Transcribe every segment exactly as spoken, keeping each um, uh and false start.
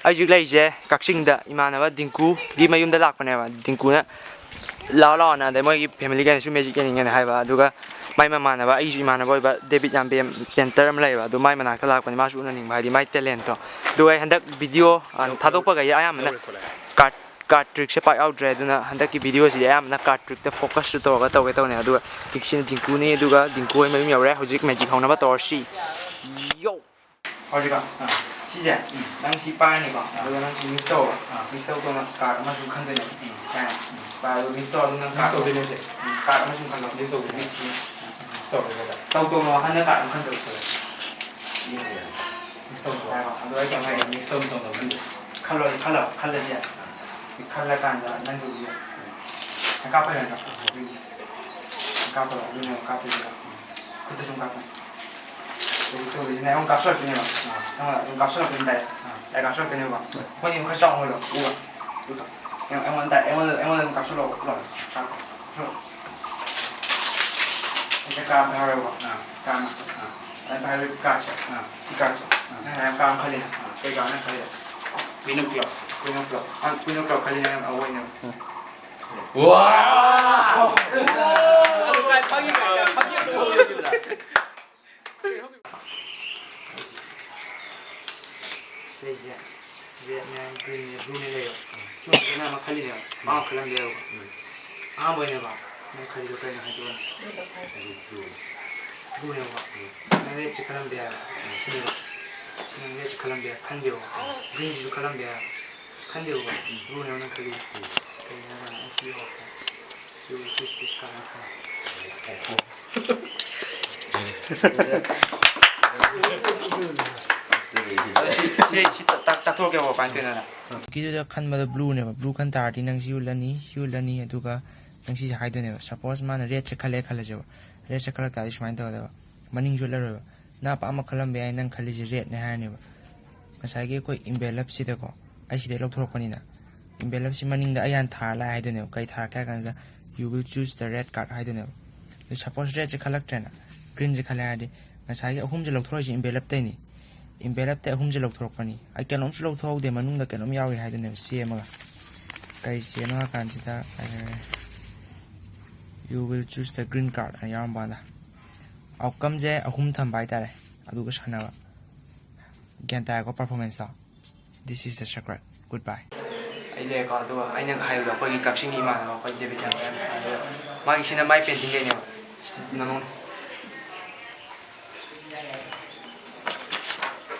ꯑꯩ ꯍꯧꯖꯤꯛ ꯂꯩꯔꯤꯁꯦ ꯀꯛꯆꯤꯡꯗ ꯏꯃꯥꯟꯅꯕ ꯗꯤꯡꯀꯨꯒꯤ ꯃꯌꯨꯝꯗ ꯂꯥꯛꯄꯅꯦꯕ꯫ ꯗꯤꯡꯀꯨꯅ ꯂꯥꯛꯑꯣ ꯂꯥꯛꯑꯣꯅ, ꯑꯗꯩ ꯃꯣꯏꯒꯤ ꯐꯦꯃꯤꯂꯤꯒꯩꯅꯁꯨ ꯃꯦꯖꯤꯛ ꯌꯦꯡꯅꯤꯡꯉꯦꯅ ꯍꯥꯏꯕ, ꯑꯗꯨꯒ ꯃꯥꯏ ꯃꯃꯥꯟꯅꯕ, ꯑꯩꯒꯤꯁꯨ ꯏꯃꯥꯟꯅꯕ ꯑꯣꯏꯕ ꯗꯦꯕꯤꯠ ꯌꯥꯝꯕꯦꯝ ꯄꯦꯟꯇꯔ ꯑꯃ ꯂꯩꯌꯦꯕ, ꯑꯗꯨ ꯃꯥꯏ ꯃꯅꯥꯛꯇ ꯂꯥꯛꯄꯅꯦ, ꯃꯥꯁꯨ ꯎꯅꯅꯤꯡꯕ, ꯍꯥꯏꯗꯤ ꯃꯥꯏ ꯇꯦꯂꯦꯟꯠꯇꯣ꯫ ꯑꯗꯨꯒ ꯑꯩ ꯍꯟꯗꯛ ꯚꯤꯗꯤꯑꯣ, ꯑ, ꯊꯥꯗꯣꯛꯄꯈꯩꯗꯤ ꯑꯌꯥꯝꯕꯅ ꯀꯥꯔꯠ ꯀꯥꯔꯠ ꯇ꯭ꯔꯤꯛꯁꯦ ꯄꯥꯛ ꯌꯥꯎꯗ꯭ꯔꯦ, ꯑꯗꯨꯅ ꯍꯟꯗꯛꯀꯤ ꯚꯤꯗꯤꯑꯣꯁꯤꯗꯤ ꯑꯌꯥꯝꯕꯅ ꯀꯥꯔꯠ ꯇ꯭ꯔꯤꯛꯇ ꯐꯣꯀꯁꯁꯨ ꯇꯧꯔꯒ ꯇꯧꯒꯦ ꯇꯧꯅꯦ꯫ ꯑꯗꯨꯒ ꯍꯧꯖꯤꯛꯁꯤꯅ ꯗꯤꯡꯀꯨꯅꯤ, ꯑꯗꯨꯒ ꯗꯤꯡꯀꯨ ꯍꯣꯏ ꯃꯌꯨꯝ ꯌꯧꯔꯦ꯫ ꯍꯧꯖꯤꯛ ꯃꯦꯖꯤꯛ ꯍꯧꯅꯕ ꯇꯧꯔꯁꯤ꯫ ꯌꯣ! ꯍꯧꯖꯤꯛꯀꯣ, ꯑꯥ, ꯁꯤꯁꯦ, ꯎꯝ, ꯅꯪ ꯁꯤ ꯄꯥꯏꯔꯅꯤꯀꯣ, ꯑꯥ, ꯑꯗꯨꯒ ꯅꯪ ꯁꯤ ꯃꯤꯛꯁ ꯇꯧꯔꯣ꯫ ꯑꯥ, ꯃꯤꯛꯁ ꯇꯧꯕ ꯃꯇꯝꯗ ꯀꯥꯔꯠ ꯑꯃ ꯁꯨꯝ ꯈꯟꯗꯣꯏꯅꯦ꯫ ꯎꯝ, ꯁꯦ, ꯎꯝ, ꯄꯥꯏꯔꯣ, ꯃꯤꯛꯁ ꯇꯧꯔꯣ, ꯑꯗꯨ ꯅꯪ ꯃꯤꯛꯁ ꯀꯥꯔꯠ ꯇꯧꯗꯣꯏꯅꯦ ꯁꯦ꯫ ꯎꯝ, ꯀꯥꯔꯠ ꯑꯃ ꯁꯨꯝ ꯈꯜꯂꯣ꯫ ꯃꯤꯛꯁ ꯇꯧꯗꯣꯏꯅꯦ꯫ ꯃꯤꯛꯁ ꯁꯦ꯫ ꯃꯤꯛꯁ ꯇꯧꯔꯦ꯫ ꯇꯧ, ꯇꯧ, ꯅꯣ, ꯍꯥꯟꯅ ꯀꯥꯔꯠ ꯑꯃ ꯈꯟꯗꯣꯛꯑꯣ꯫ ꯁꯤ ꯌꯦꯡꯉꯣ꯫ ꯃꯤꯛꯁ ꯇꯧꯗꯣꯏꯅꯦ꯫ ꯄꯥꯏꯔꯣ, ꯑꯗꯨ ꯑꯩ ꯀꯩꯅꯣ ꯍꯥꯏꯒꯦ꯫ ꯃꯤꯛꯁ ꯇꯧ, ꯇꯧ, ꯇꯧ, ꯈꯟꯗꯣꯛꯑꯣ꯫ ꯈꯜꯂꯣ, ꯈꯜꯂꯣ, ꯈꯜꯂꯗꯤ ꯌꯥꯔꯦ꯫ ꯁꯤ ꯈꯜꯂꯀꯥꯟꯗ ꯅꯪꯒꯤ ꯍꯧꯖꯤꯛ ꯀꯥꯞꯄ ꯌꯥꯗ꯭ꯔꯣ? ꯀꯥꯞꯄ ꯌꯥꯗ꯭ꯔꯣ? ꯀꯥꯞꯄ ꯌꯥꯗ꯭ꯔꯣ? ꯈꯨꯠꯇ ꯁꯨꯝ ꯀꯥꯞꯄ꯫ ꯍꯧꯖꯤꯛ ꯇꯧꯔꯤꯁꯤꯅ ꯑꯃꯨꯛ ꯀꯥꯞꯁꯤꯜꯂꯛꯇꯣꯏꯅꯦꯕ꯫ ꯑꯥ꯫ ꯑꯃꯨꯛ ꯀꯥꯞꯁꯤꯜꯂꯛꯇꯣꯏꯅꯤ ꯗꯥꯏꯔꯦꯛ꯫ ꯑꯥ꯫ ꯗꯥꯏꯔꯦꯛ ꯀꯥꯞꯁꯤꯜꯂꯛꯇꯣꯏꯅꯦꯕ꯫ ꯑꯥ꯫ ꯑꯩꯈꯣꯏꯗꯤ ꯑꯃꯨꯛ ꯈꯔ ꯆꯥꯎꯅ ꯍꯣꯜꯂꯣ꯫ ꯎꯕ꯫ ꯑꯗꯨꯒ ꯑꯩꯉꯣꯟꯗ ꯗꯥꯏꯔꯦꯛ, ꯑꯩꯉꯣꯟꯗ, ꯑꯩꯉꯣꯟꯗ ꯑꯗꯨꯝ ꯀꯥꯞꯁꯤꯜꯂꯛꯑꯣ꯫ ꯂꯣꯏꯔꯦ꯫ ꯀꯥꯞꯄꯣ꯫ ꯀꯥꯞꯁꯤꯜꯂꯛꯑꯣ꯫ ꯑꯩꯁꯦ ꯀꯥꯞꯄ ꯍꯥꯏꯔꯣꯏꯕ꯫ ꯑꯥ꯫ ꯀꯥꯞꯅ꯫ ꯑꯥ꯫ ꯑꯗꯨꯃꯥꯏꯅ ꯍꯥꯏꯔꯣꯏ ꯀꯥꯞꯁꯦ꯫ ꯑꯥ꯫ ꯁꯤ ꯀꯥꯞꯁꯦ꯫ ꯑꯥ꯫ ꯅꯪ ꯍꯥꯏꯔ ꯀꯥꯞ ꯈꯜꯂꯤꯅ꯫ ꯑꯥ꯫ ꯀꯩ ꯀꯥꯞꯅ ꯈꯜꯂꯤꯅ? ꯀꯨꯏꯅ ꯄꯨꯂꯞ꯫ ꯀꯨꯏꯅ ꯄꯨꯂꯞ꯫ ꯑꯥ, ꯀꯨꯏꯅ ꯄꯨꯂꯞ ꯈꯜꯂꯤꯅ ꯌꯥꯝ ꯑꯋꯣꯏꯅꯦꯕ꯫ ꯑꯥ꯫ ꯋꯥꯎ! ꯑꯗꯨ ꯀꯥꯏ ꯐꯪꯉꯤ, ꯀꯥꯏ, ꯀꯥꯏ ꯐꯪꯉꯤ, ꯑꯗꯨ ꯍꯧꯖꯤꯛꯀꯤꯗꯨꯗ꯫ ꯂꯩꯁꯦ ꯔꯦꯗꯅꯦ, ꯒ꯭ꯔꯤꯟꯅꯦ, ꯕ꯭ꯂꯨꯅꯦ ꯂꯩꯌꯦꯕ꯫ ꯁꯤꯃ ꯐꯖꯅ ꯑꯃ ꯈꯜꯂꯤꯅꯦꯕ꯫ ꯃꯥ ꯑꯃ ꯈꯜꯂꯝꯕ ꯌꯥꯏꯌꯦꯕꯀꯣ꯫ ꯎꯝ꯫ ꯑꯍꯥꯟꯕ ꯑꯣꯏꯅꯀꯣ, ꯅꯪ ꯈꯜꯂꯤꯗꯣ ꯀꯩꯅꯣ ꯍꯥꯏꯗꯣꯛꯑꯣꯅꯦ꯫ ꯑꯩꯗꯤ ꯕ꯭ꯂꯨꯅꯦ꯫ ꯕ꯭ꯂꯨꯅꯦꯕꯀꯣ꯫ ꯎꯝ꯫ ꯅꯪ ꯔꯦꯗꯁꯦ ꯈꯜꯂꯝꯕ ꯌꯥꯏꯌꯦꯕ꯫ ꯎꯝ꯫ ꯁꯤꯅꯦꯕ꯫ ꯅꯪ ꯔꯦꯗꯁꯦ ꯈꯜꯂꯝꯕ ꯌꯥꯏ꯫ ꯈꯟꯗꯦꯕꯀꯣ꯫ ꯎꯝ꯫ ꯒ꯭ꯔꯤꯟꯁꯤꯁꯨ ꯈꯜꯂꯝꯕ ꯌꯥꯏ꯫ ꯈꯟꯗꯦꯕꯀꯣ꯫ ꯎꯝ꯫ ꯕ꯭ꯂꯨꯅꯦꯕ ꯅꯪ ꯈꯜꯂꯤꯁꯦ꯫ ꯎꯝ꯫ ꯀꯩꯒꯤꯅꯣ ꯍꯥꯏꯕ ꯀꯥꯟꯗ ꯅꯪ ꯁꯤ ꯍꯧꯔꯛꯄ꯫ ꯁꯤ, ꯁꯤ, ꯁꯤ, ꯁꯤ ꯀꯥꯟꯅ ꯈꯪꯉꯦ꯫ ꯑꯗꯣ ꯁꯤ, ꯁꯤ, ꯁꯤ ꯇꯥꯛ-, ꯇꯥꯛ-, ꯇꯥꯛꯊꯣꯔꯛꯀꯦꯕ ꯀꯃꯥꯏꯅ ꯇꯧꯔꯤꯅꯣꯅ꯫ ꯀꯤꯗꯨꯗ ꯈꯟꯕꯗ ꯕ꯭ꯂꯨꯅꯦꯕ꯫ ꯕ꯭ꯂꯨ ꯈꯟ ꯇꯥꯔꯗꯤ ꯅꯪ ꯁꯤ ꯎꯠꯂꯅꯤ, ꯁꯤ ꯎꯠꯂꯅꯤ, ꯑꯗꯨꯒ ꯅꯪ ꯁꯤꯁꯦ ꯍꯥꯏꯗꯣꯏꯅꯦꯕ꯫ ꯁꯄꯣꯁ ꯃꯥꯅ ꯔꯦꯗꯁꯦ ꯈꯜꯂꯦ ꯈꯜꯂꯁꯦꯕ꯫ ꯔꯦꯗꯁꯦ ꯈꯜꯂꯛ ꯇꯥꯔꯗꯤ ꯁꯨꯃꯥꯏꯅ ꯇꯧꯒꯗꯕ꯫ ꯃꯅꯤꯡꯁꯨ ꯎꯠꯂꯔꯣꯏꯕ꯫ ꯅꯪ ꯑꯄꯥꯝꯕ ꯈꯜꯂꯝꯕ ꯌꯥꯏ, ꯅꯪ ꯈꯜꯂꯤꯁꯦ ꯔꯦꯗꯅꯦ ꯍꯥꯏꯔꯅꯦꯕ꯫ ꯉꯁꯥꯏꯒꯤ ꯑꯩꯈꯣꯏ ꯏꯟꯚꯦꯂꯞꯁꯤꯗꯀꯣ, ꯑꯩ ꯁꯤꯗꯩ ꯂꯧꯊꯣꯔꯛꯄꯅꯤꯅ, ꯏꯟꯚꯦꯂꯞꯁꯤ ꯃꯅꯤꯡꯗ ꯑꯩ ꯍꯥꯟꯅ ꯊꯥꯔ ꯂꯥꯛꯑꯦ ꯍꯥꯏꯗꯣꯏꯅꯦꯕ꯫ ꯀꯩ ꯊꯥꯔꯛꯀꯦ ꯍꯥꯏ ꯀꯥꯟꯗ, "You will choose the red card" ꯍꯥꯏꯗꯣꯏꯅꯦꯕ꯫ ꯑꯗꯨ ꯁꯄꯣꯁ ꯔꯦꯗꯁꯦ ꯈꯜꯂꯛꯇ꯭ꯔꯦꯅ, ꯒ꯭ꯔꯤꯟꯁꯦ ꯈꯜꯂꯦ ꯍꯥꯏꯔꯗꯤ, ꯉꯁꯥꯏꯒꯤ ꯑꯍꯨꯝꯁꯦ ꯂꯧꯊꯣꯔꯛꯏꯁꯦ ꯏꯟꯚꯦꯂꯞꯇꯩꯅꯤ꯫ Envelope ꯇ ꯑꯍꯨꯝꯁꯦ ꯂꯧꯊꯣꯔꯛꯄꯅꯤ꯫ ꯑꯩ ꯀꯩꯅꯣꯝꯁꯨ ꯂꯧꯊꯣꯛꯍꯧꯗꯦ, ꯃꯅꯨꯡꯗ ꯀꯩꯅꯣꯝ ꯌꯥꯎꯔꯤ ꯍꯥꯏꯗꯨꯅꯦꯕ ꯁꯦꯝꯃꯒ꯫ ꯀꯩ ꯁꯦꯝꯃꯒ ꯀꯥꯟꯁꯤꯗ, "You will choose the green card" ꯍꯥꯏꯅ ꯌꯥꯎꯔꯝꯕ ꯀꯥꯟꯗ, outcome ꯁꯦ ꯑꯍꯨꯝ ꯊꯝꯕ ꯍꯥꯏꯇꯥꯔꯦ꯫ ꯑꯗꯨꯒ ꯁꯥꯟꯅꯕ꯫ ꯒ꯭ꯌꯥꯟ ꯇꯥꯔꯦꯀꯣ performance to? This is the secret. Goodbye. ꯑꯩ ꯂꯩꯔꯦꯀꯣ, ꯑꯗꯨꯒ ꯑꯩꯅ ꯍꯥꯏꯕꯗꯣ, ꯑꯩꯈꯣꯏꯒꯤ ꯀꯛꯆꯤꯡꯒꯤ ꯏꯃꯥꯟꯅꯕ ꯑꯩꯈꯣꯏ ꯗꯦꯕꯤꯠ ꯍꯥꯏꯕ ꯃꯥꯒꯤꯁꯤꯅ ꯃꯥꯏ painting ꯀꯩꯅꯦꯕ꯫ ꯅꯃꯣ꯫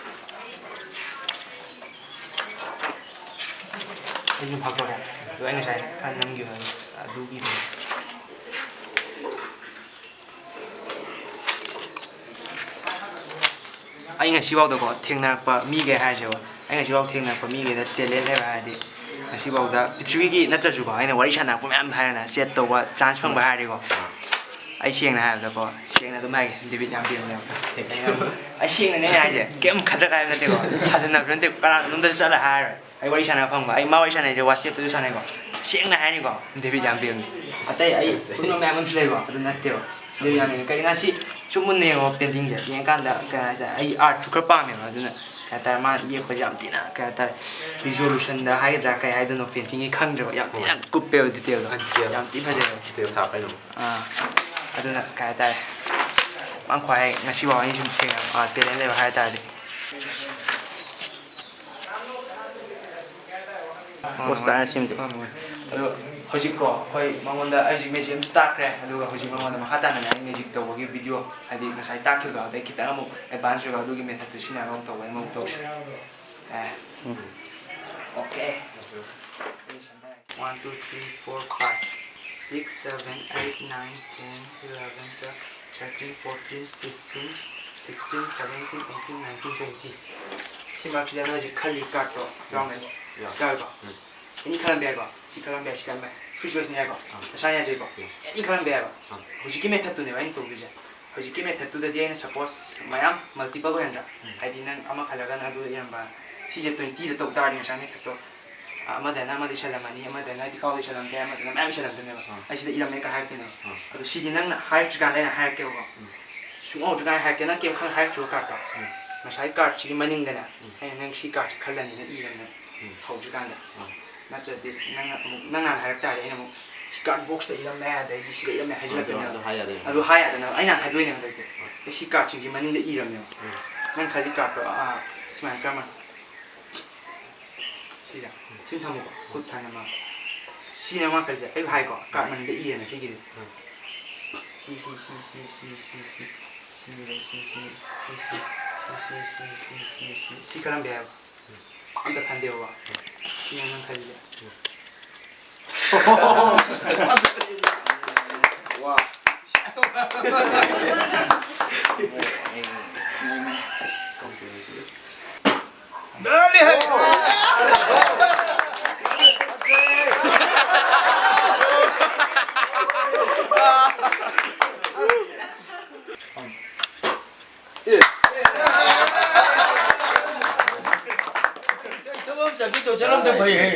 ꯑꯩꯁꯨ ꯐꯥꯛꯇꯣꯔꯦ꯫ ꯑꯗꯣ ꯑꯩ ꯉꯁꯥꯏ ꯈꯔ ꯅꯝꯈꯤꯕ ꯑꯗꯨꯒꯤꯗꯣ꯫ ꯑꯩ ꯉꯁꯤꯐꯥꯎꯗꯀꯣ ꯊꯦꯡꯅꯔꯛꯄ ꯃꯤꯈꯩ ꯍꯥꯏꯔꯁꯦꯕ, ꯑꯩ ꯉꯁꯤꯐꯥꯎ ꯊꯦꯡꯅꯔꯛꯄ ꯃꯤꯈꯩꯗ talent ꯂꯩꯕ ꯍꯥꯏꯔꯗꯤ, ꯉꯁꯤꯐꯥꯎꯗ ꯄ꯭ꯔꯤꯊꯤꯕꯤꯒꯤ ꯅꯠꯇ꯭ꯔꯁꯨꯀꯣ, ꯑꯩꯅ ꯋꯥꯔꯤ ꯁꯥꯟꯅꯔꯛꯄ ꯃꯌꯥꯝ ꯍꯥꯏꯔꯦꯅ, chat ꯇꯧꯕ chance ꯐꯪꯕ ꯍꯥꯏꯔꯗꯤꯀꯣ, ꯑꯩ ꯁꯦꯡꯅ ꯍꯥꯏꯔꯕꯗꯀꯣ, ꯁꯦꯡꯅ ꯑꯗꯨꯝ ꯍꯥꯏꯒꯦ, ꯗꯦꯕꯤꯠ ꯌꯥꯝ ꯄꯦꯟꯕꯅꯦꯕ꯫ ꯑꯩ ꯁꯦꯡꯅꯅꯦ ꯑꯩꯅ ꯍꯥꯏꯁꯦ, ꯀꯩꯝ ꯈꯗ꯭ꯔꯛ ꯍꯥꯏꯕ ꯅꯠꯇꯦꯀꯣ, ꯁꯥꯖꯟꯅꯕꯁꯨ ꯅꯠꯇꯦ, ꯀꯅꯥꯅꯣꯝꯗꯁꯨ ꯆꯠꯂ ꯍꯥꯏꯔꯣꯏ꯫ ꯑꯩ ꯋꯥꯔꯤ ꯁꯥꯟꯅꯕ ꯐꯪꯕ, ꯑꯩ ꯃꯥ ꯋꯥꯔꯤ ꯁꯥꯟꯅꯩꯁꯦ WhatsApp ꯇꯁꯨ ꯁꯥꯟꯅꯩꯀꯣ꯫ ꯁꯦꯡꯅ ꯍꯥꯏꯔꯅꯤꯀꯣ, ꯗꯦꯕꯤꯠ ꯌꯥꯝ ꯄꯦꯟꯕꯅꯦ꯫ ꯑꯇꯩ ꯑꯩ ꯄꯨꯟꯕ ꯃꯌꯥꯝ ꯑꯃꯁꯨ ꯂꯩꯀꯣ, ꯑꯗꯨ ꯅꯠꯇꯦꯕ꯫ ꯗꯦꯕꯤꯠ ꯌꯥꯝ ꯄꯦꯟꯕꯅꯦ꯫ ꯀꯩꯒꯤꯅꯣ ꯁꯤ ꯁꯨꯝ ꯃꯨꯟꯅ ꯌꯦꯡꯉꯣ, painting ꯁꯦ ꯌꯦꯡꯉꯀꯥꯟꯗ ꯀꯩ ꯍꯥꯏꯇꯥꯔꯦ, ꯑꯩ art ꯁꯨ ꯈꯔ ꯄꯥꯝꯃꯦꯕ, ꯑꯗꯨꯅ ꯀꯩ ꯍꯥꯏꯇꯥꯔꯦ, ꯃꯥꯅ ꯌꯦꯛꯄꯁꯦ ꯌꯥꯝ ꯊꯤꯅ ꯀꯩ ꯍꯥꯏꯇꯥꯔꯦ, resolution ꯗ ꯍꯥꯏꯒꯗ꯭ꯔꯥ, ꯀꯩ ꯍꯥꯏꯗꯣꯏꯅꯣ, painting ꯒꯤ ꯈꯪꯗ꯭ꯔꯦꯕ, ꯌꯥꯝ ꯊꯤꯅ ꯀꯨꯞꯄꯦꯕ detail ꯗꯣ꯫ Details꯫ ꯌꯥꯝ ꯊꯤ ꯐꯖꯩꯕ꯫ Details ꯍꯥꯞꯄ ꯑꯩꯅ ꯑꯃꯨꯛ꯫ ꯑꯥ, ꯑꯗꯨꯅ ꯀꯩ ꯍꯥꯏꯇꯥꯔꯦ, ꯃꯥ ꯈ꯭ꯋꯥꯏ ꯉꯁꯤ ꯐꯥꯎ ꯑꯩꯅ ꯁꯨꯝ ꯊꯦꯡꯅꯕ, ꯑꯥ, talent ꯂꯩꯕ ꯍꯥꯏ ꯇꯥꯔꯗꯤ꯫ ꯄꯣꯁꯇꯔ ꯁꯦꯝꯗꯦ꯫ ꯑꯗꯣ ꯍꯧꯖꯤꯛꯀꯣ, ꯑꯩꯈꯣꯏ ꯃꯉꯣꯟꯗ ꯑꯩꯁꯨ ꯃꯦꯁꯦꯖ ꯑꯃꯁꯨ ꯇꯥꯛꯈ꯭ꯔꯦ, ꯑꯗꯨꯒ ꯍꯧꯖꯤꯛ ꯃꯉꯣꯟꯗ ꯃꯈꯥ ꯇꯥꯅ ꯑꯩ magic ꯇꯧꯕꯒꯤ video, ꯍꯥꯏꯗꯤ ꯉꯁꯥꯏ ꯇꯥꯛꯈꯤꯕꯗꯣ, ꯑꯗꯩ ꯈꯤꯇꯪ ꯑꯃꯨꯛ advance ꯑꯣꯏꯕ ꯑꯗꯨꯒꯤ method ꯇꯨ ꯁꯤꯖꯤꯟꯅꯔꯒ ꯑꯃꯨꯛ ꯇꯧꯕ, ꯑꯃꯨꯛ ꯇꯧꯁꯦ꯫ ꯑꯦ꯫ ꯎꯝ꯫ OK꯫ One, two, three, four, five, six, seven, eight, nine, ten, eleven, twelve, thirteen, fourteen, fifteen, sixteen, seventeen, eighteen, nineteen, twenty꯫ ꯁꯤ ꯃꯔꯛꯁꯤꯗ ꯅꯣꯏ ꯍꯧꯖꯤꯛ ꯈꯜꯂꯤ card ꯇꯣ ꯌꯥꯎꯔꯝꯒꯅꯤ꯫ ꯌꯥꯎ-, ꯌꯥꯎꯋꯦꯀꯣ? ꯎꯝ꯫ Any ꯈꯜꯂꯝꯕ ꯌꯥꯏꯀꯣ? ꯁꯤ ꯈꯜꯂꯝꯕ ꯌꯥꯏ, ꯁꯤ ꯈꯜꯂꯝꯕ ꯌꯥꯏ꯫ Free choice ꯅꯦ ꯍꯥꯏꯀꯣ? ꯑꯥ꯫ ꯅꯁꯥꯅ ꯌꯥꯖꯩꯀꯣ? ꯎꯝ꯫ Any ꯈꯜꯂꯝꯕ ꯌꯥꯏꯕ꯫ ꯑꯥ꯫ ꯍꯧꯖꯤꯛꯀꯤ method ꯇꯨꯅꯦꯕ ꯑꯩꯅ ꯇꯧꯗꯣꯏꯁꯦ꯫ ꯍꯧꯖꯤꯛꯀꯤ method ꯇꯨꯗꯗꯤ ꯑꯩꯅ suppose ꯃꯌꯥꯝ multiple ꯑꯣꯏꯍꯟꯗ꯭ꯔꯥ? ꯎꯝ꯫ ꯍꯥꯏꯗꯤ ꯅꯪ ꯑꯃ ꯈꯜꯂꯒꯅ ꯑꯗꯨꯗ ꯏꯔꯝꯕ꯫ ꯁꯤꯁꯦ twenty ꯗ ꯇꯧ ꯇꯥꯔꯗꯤ ꯉꯁꯥꯏ method ꯇꯣ ꯑꯃꯗꯅ ꯑꯃꯗ ꯏꯁꯜꯂꯝꯃꯅꯤ, ꯑꯃꯗꯅ ꯏꯀꯥꯎꯗ ꯏꯁꯜꯂꯝꯕ ꯌꯥꯏ, ꯑꯃꯗꯅ ꯃꯌꯥꯝ ꯏꯁꯜꯂꯝꯗꯣꯏꯅꯦꯕ꯫ ꯑꯥ꯫ ꯑꯩ ꯁꯤꯗ ꯏꯔꯝꯃꯦ ꯀ ꯍꯥꯏꯔꯛꯇꯣꯏꯅꯦꯕ꯫ ꯑꯥ꯫ ꯑꯗꯣ ꯁꯤꯗꯤ ꯅꯪꯅ ꯍꯥꯏꯔꯛꯇ꯭ꯔꯤꯀꯥꯟꯗ ꯑꯩꯅ ꯍꯥꯏꯔꯛꯀꯦꯕꯀꯣ꯫ ꯎꯝ꯫ ꯁꯨꯡꯍꯧꯗ꯭ꯔꯤꯀꯥꯟꯗ ꯍꯥꯏꯔꯛꯀꯦ, ꯅꯪ ꯀꯩꯝ ꯈꯪ ꯍꯥꯏꯔꯛꯇ꯭ꯔꯤꯕ card ꯇꯣ꯫ ꯎꯝ꯫ ꯉꯁꯥꯏ cardꯁꯤꯒꯤ ꯃꯅꯤꯡꯗꯅꯦ, ꯎꯝ꯫ ꯑꯩꯅ ꯅꯪ ꯁꯤ cardꯁꯤ ꯈꯜꯂꯅꯤꯅ ꯏꯔꯕꯅꯦ, ꯎꯝ꯫ ꯍꯧꯗ꯭ꯔꯤꯀꯥꯟꯗ꯫ ꯎꯝ꯫ ꯅꯠꯇ꯭ꯔꯗꯤ ꯅꯪꯅ ꯑꯃꯨꯛ, ꯅꯪ ꯍꯥꯟꯅ ꯍꯥꯏꯔꯛ ꯇꯥꯔꯗꯤ ꯑꯩꯅ ꯑꯃꯨꯛ ꯁꯤ card boxꯇ ꯏꯔꯝꯃꯦ, ꯑꯗꯩꯗꯤ ꯁꯤꯗ ꯏꯔꯝꯃꯦ ꯑꯗꯨ, ꯍꯥꯏꯖꯤꯜꯂꯛꯇꯣꯏꯅꯦꯕ꯫ ꯑꯗꯨ ꯍꯥꯏ ꯌꯥꯗꯦ꯫ ꯑꯗꯨ ꯍꯥꯏ ꯌꯥꯗꯅꯕ ꯑꯩꯅ ꯍꯥꯟꯅ ꯍꯥꯏꯗꯣꯛꯏꯅꯦꯕ ꯍꯟꯗꯛꯇꯤ꯫ ꯎꯝ꯫ ꯑꯩ ꯁꯤ cardꯁꯤꯡꯁꯤ ꯃꯅꯤꯡꯗ ꯏꯔꯕꯅꯦꯕ꯫ ꯎꯝ꯫ ꯅꯪ ꯈꯜꯂꯤ cardꯇꯣ, ꯑꯥ, ꯁꯨꯃꯥꯏꯅ ꯀꯔꯝꯕ? ꯁꯤꯁꯦ꯫ ꯁꯤ ꯊꯝꯃꯨꯀꯣ꯫ ꯈꯨꯠ ꯊꯥꯅꯕ꯫ ꯁꯤꯅꯦ ꯃꯥ ꯈꯜꯂꯤꯁꯦ꯫ ꯑꯩ ꯍꯥꯏꯀꯣ, card ꯃꯅꯤꯡꯗ ꯏꯔꯦꯅ ꯁꯤꯒꯤꯗꯤ꯫ ꯎꯝ꯫ ꯁꯤ, ꯁꯤ, ꯁꯤ, ꯁꯤ, ꯁꯤ, ꯁꯤ, ꯁꯤ, ꯁꯤ, ꯁꯤ, ꯁꯤ, ꯁꯤ, ꯁꯤ, ꯁꯤ, ꯁꯤ, ꯁꯤ, ꯁꯤ, ꯁꯤ, ꯁꯤ ꯈꯜꯂꯝꯕ ꯌꯥꯏꯕ꯫ ꯑꯝꯇ ꯈꯟꯗꯦꯕꯀꯣ꯫ ꯁꯤꯅꯦ ꯅꯪ ꯈꯜꯂꯤꯁꯦ꯫ ꯋꯥ꯫ ꯊꯕꯛ ꯑꯃ ꯆꯠꯀꯦ ꯇꯧ ꯆꯠꯂꯝꯗ ꯐꯩ ꯍꯦ꯫